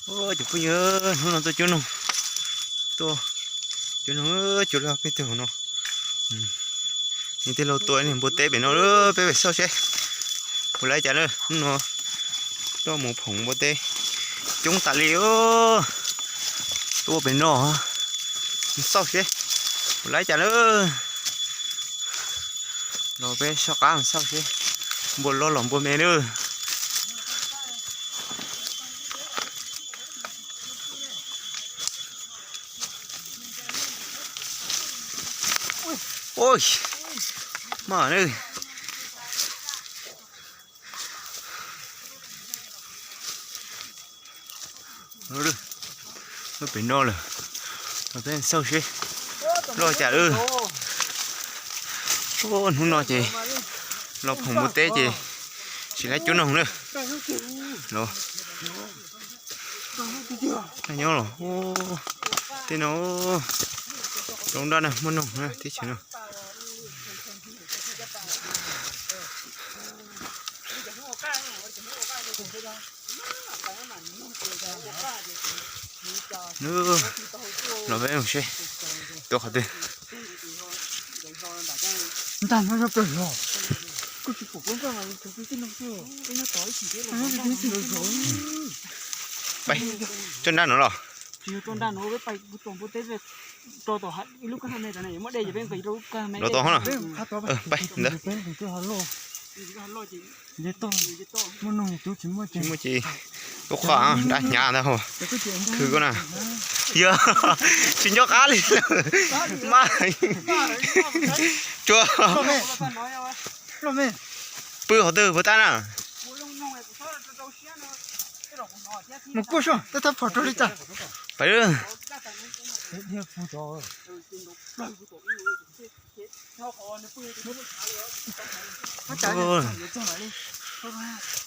Cov phooj ywg, hnub no tuaj cuab noog, tuaj cuab noog, cuab lawm peb tug hauv no. Nws tej laug tua niag npua teb pem no, peb pem xauj seb puas laib cas na. Hnub no tuaj mus phoom npua teb coob tas li. Tuaj pem no, xauj seb puas laib cas na. Los peb soj qab xauj seb npua loj los npua me na. Ui, mas na. Pem no lawm, peb xauj seb loj cas lawm. Hnub no ces los phoom npua teb ces tsis laib cuab noog na. Los nyob los tej no, roob nraj na muaj noog na teb chaws no. Nws los peb mus seb tua qhov twg. Ntag, nyob zoo kawg los. Kuj tsis pom koj nkaj mas tus twg tij neeg xwb. Peb coj nraj no los. Los tod na. Tsis muaj ces, ub, qhov nraj hnyav ntag. Khwv koj na. Yog tsis nco qab li lawm. Mas tsuas pw qhov twg puas tab na. Mus kuj soj, tab tab phom rau li cas. Pais.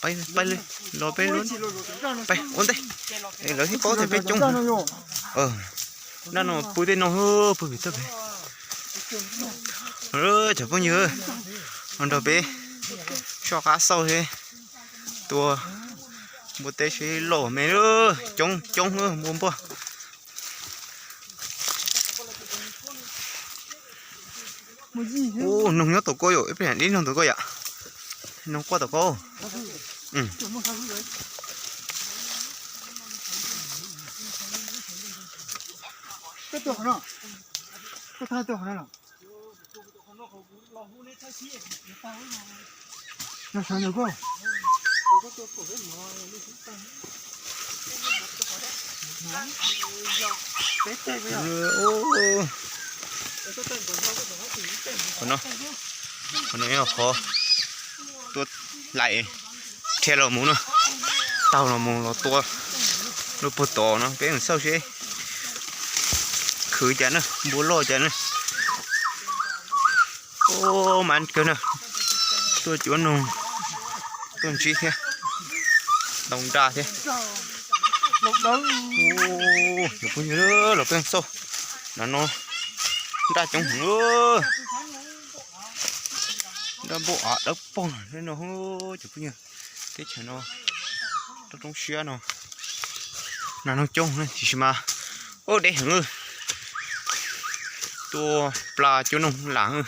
Pais, pais li, los peb, pais ua ntej, lawv thiaj paub tias peb coob. Nraj no pw tej no, pw pem toj pem. Cov phooj ywg, los nrog peb soj qab xauj seb tua npua teb seb loj me, coob coob npua npua. Ub, noog nyob tom koj yom, ib pliag dib noog tom koj yom. Noog quaj tom koj. Qhov no, qhov no yog qhov tuaj laim rhe los mus na, taug los mus los tua lub puag tod no, peb mus xauj seb khwv cas na, npua loj cas na. Ub, mas kawg na, tuaj cuab noog, tuaj ntsib thiab, ntoo nraj thiab. Cov phooj ywg, los peb xauj, no no nraj coob heev. Nraj npua av dawb paug no, cov phooj ywg, teb chaws no, roob siab no, nraj no coob tiam sis mas, ub, deb heev. Tuaj pla cuab noog lam,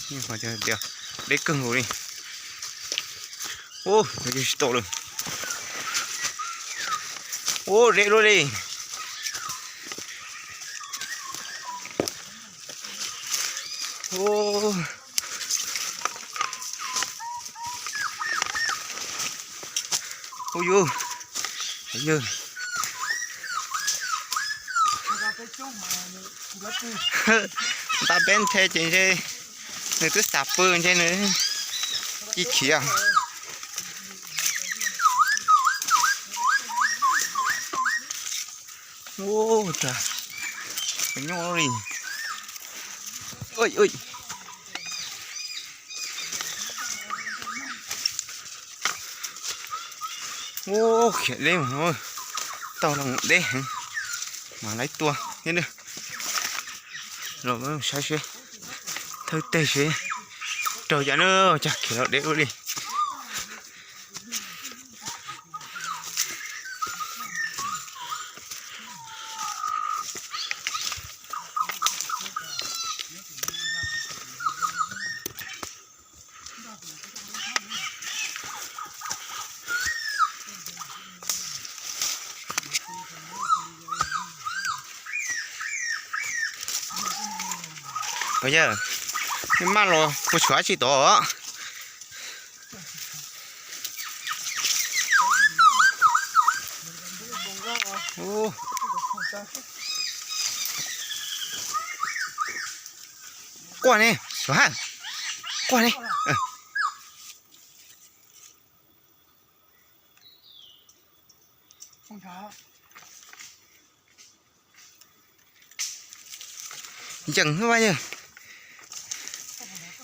deb kawg nkaus li. Ub, tsis tau lawm. Ub, deb luaj li. Ub yus, yus, nta peb nthe ces ntshe nws twb xav pw ntshe nws ci khiav. Ub, cas nyob li. Ub, khiav deb mas, tau los deb heev, mas lawv tua thiab. Los saib seb thawj teg seb raug cas na, cas khiav los deb ua li. Koj yawg, nej maj los puas tshuav dab tsi tod? Quaj ne, quaj ne. Yeem xwb,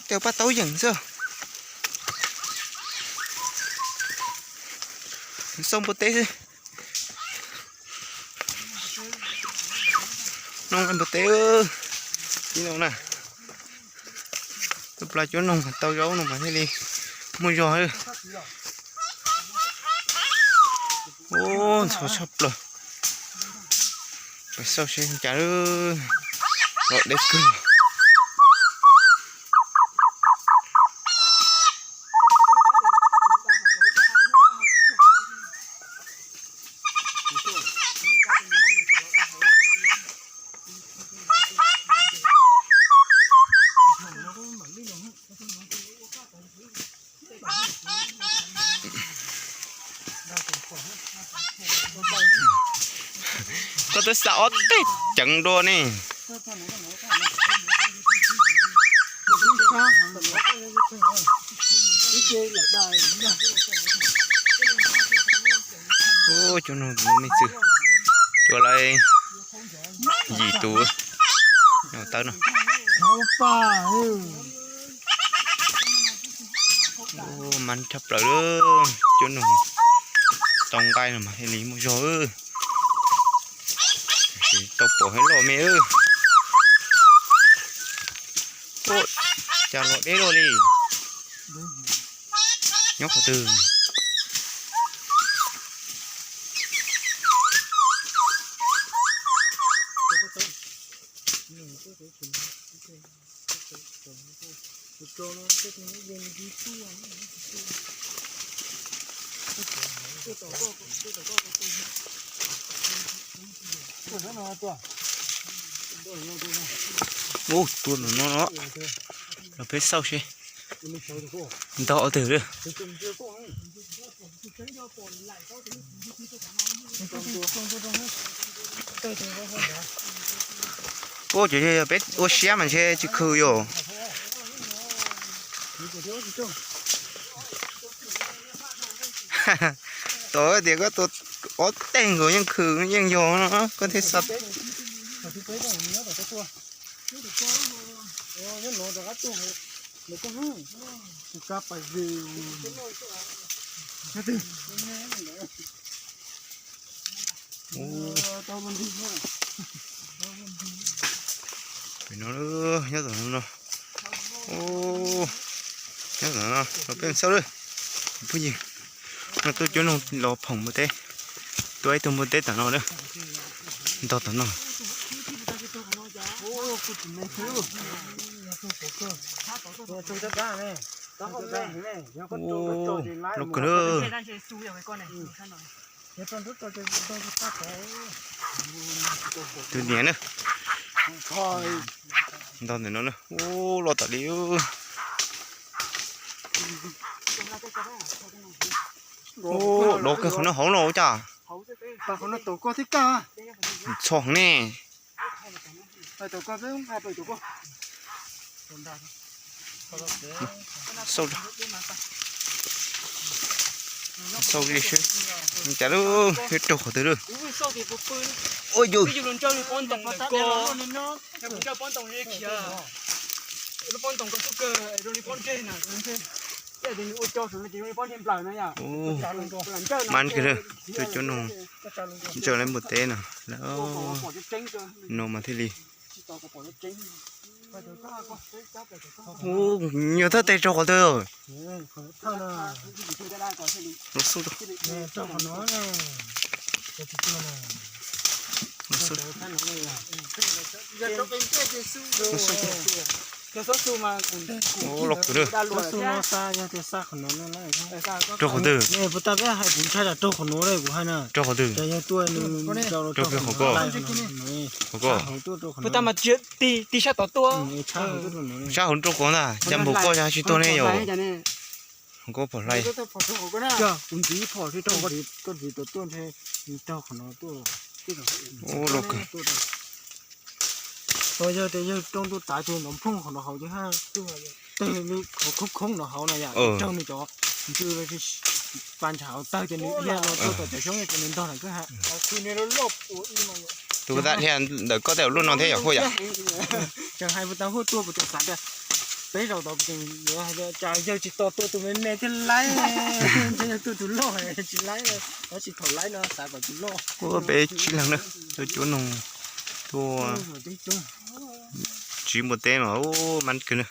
caw paj taub yeem xwb. Xauj npua teb xwb. Noog npua teb, ib no na. Tus plas cuab noog tau zaub no mas thiaj li muaj zog. Ub, ntxhov tshaj plaws. Pais xauj seb cas, los deb kawg. Koj twb xa ob teg ceev dua ne. Ub, cov noog me xwb, cov lawv yim tus tawb no. Ub, mas tshaj plaws, cov noog tau nqaij no mas thiaj li muaj zog. Tsis tau pom heev loj me. Cas los deb loj li. Nyob qhov twg? Ub, tuaj no no, los peb xauj seb ntau twg lawm. Ub, cov yog peb ua siab mas ntshe tsis khw yom. Tod tias koj tua ob teg nkaus yeej khw yeej yog no koj thiaj xa. Pem no, nyob tom no, nyob tom no los peb xauj lawm. Phooj ywg, no tuaj cuab noog los phoom npua teb, tuaj ib tug npua teb tom no lawm, ntog tom no. Loj kawg. Tus niam na, ntog ntawm no na, ub, loj tas li. Ub, dov kawg qhov no hauv no ua cas. Txhos ne. Xauj, xauj li seb cas lub, yuav raug qhov twg lawm. Ua yus. Ub, mas kawg lawm, tuaj cuab noog ntsaws lawv npua teb no, lawv no mas thiaj li. Ub, nyuag thawj teg raug qhov twg? Los xauj, los xauj, los xauj. Ua, los kuv na. Rau qhov twg? Rau qhov twg? Rau pem hauv koj. Hauv koj. Puas tas mas tig sab tod tuaj. Sab hauv rau kuv ntag, cas npaum koj cas tsis tuaj ne yom. Hauv koj pom hlais. Kuv ntxiv phom thiab rau koj ntxiv tuaj tuaj ntshe raug qhov no tuaj. Ua, los kawg. Yog tias yawg rooj tuaj tav ces nrov nphooj qhov no hauv ces haj, tej li qhov khoob khoob no hauv no yom, raug nws cov ntws pas ntshav hauv tawg ces nws dhia no tuaj tom cov xyoob ces nws ntog lawm kawg ha. Tus kuv tas dhia ntawm koj tej zaum luaj no thiab yom Huaj yom. Tseem hais puas tau Huaj tuaj kuv tseem xav tias peb zaum tod kuv tseem hais tias cas yawg tsis tos tua tus me me thiab laib, ntshe yawg tua tus loj tsis laib, tab sis thaum laib no xav kom tus loj. Ua peb tsib leeg na, tuaj cuab noog, tuaj tsiv npua teb no, ua mab kawg na.